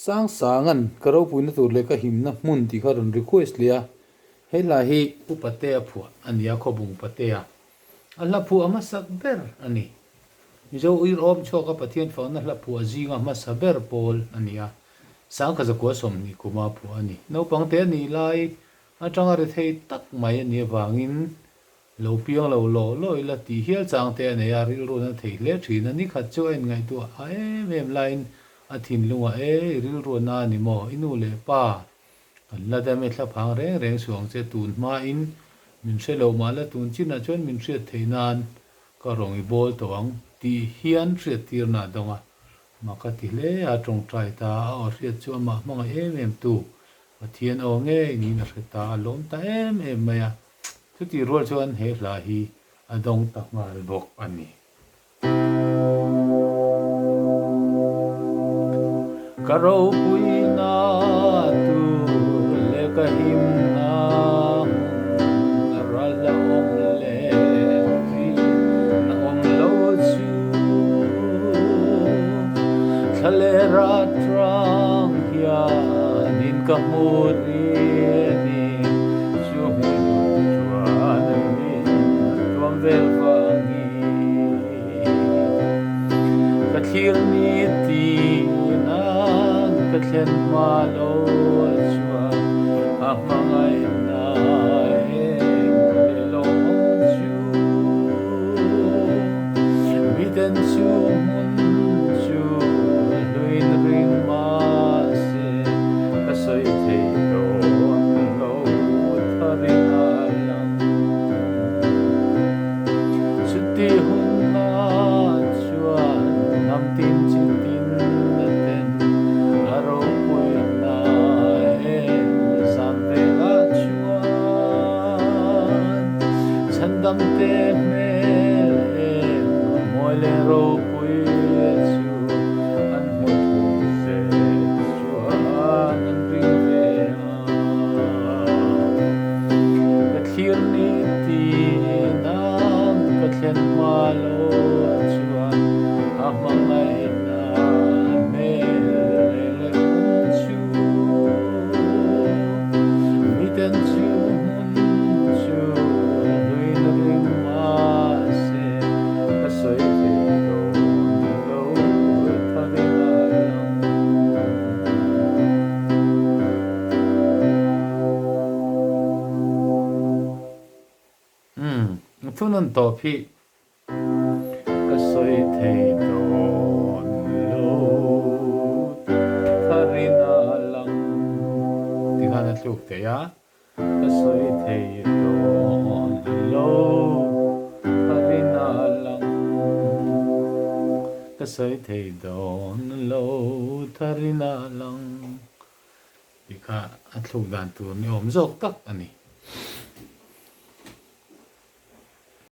Sangsanga'n ka ropuina tur leh ka himna hmun tih kha rawn request leh a, he hla hi Pu Patea phuah a ni a, Khawbung Patea. A hla phuah hmasak ber a ni. Mizo uirawm chhuaka Pathian fakna hla phuah zinga hmasa ber pawl a ni a, Sangkha zakua 20 kuma phuah a ni. Naupang te a nih lai atanga rethei tak mai a nih avangin Lo piang lo law law ila tih hial chang te a nei a, rilru na thei hle thin a. Nikhat chu a inngaihtuah a em em laiin a thinlungah e, i rilru a na a ni maw? I nu leh pa kan la dam e, thlaphang reng reng suh ang che, tun hmain min hre lo mah la tun chinah chuan min hriat theih nan ka rawng i bawl tawh ang tih hian hriattirna a dawng a. Mak a ti hle a, tawngtai ta a aw hriat chu amah hmangaih em em tu Pathian aw ngei niin a hre ta, a lawm ta em em mai a. Chutih rual chuan he hla hi a dawng ta nghal bawk a ni. Ka ropuina tur leh ka himna hmun a ral a awm leh rin a awm lo chu thla leh rat rang hianin ka hmu ri a ni. Chu hmun chuan min tuam vel vangin ka thlir ni tina ka thlen hma lo chuan a hmangaihna eng leh lawmawm chu miten chu hmun chu hluin ring mahse ka sawi thei dawn lo tharin a lang. Chuti hunah chuan hnam tin chi tin a ten a ropui na em zan velah chuan chhandam te hmel em a mawi leh ropui chu an hmu thum zet chuan an ring ve a. Ka thlir ni tina ka thlen hma lo chuan a hmangaihna hmel leh hmun chu miten chu hmun chu hluin ring mahse ka sawi thei dawn lo tharin a lang. Umm, thunawn tawp hi ka sawi thei dawn lo tharin a lang ti khan a thluk thei a, ka sawi thei dawn lo tharin a lang ka sawi thei dawn lo tharin a lang tih kha a thluk dan tur ni awm zawk tak a ni.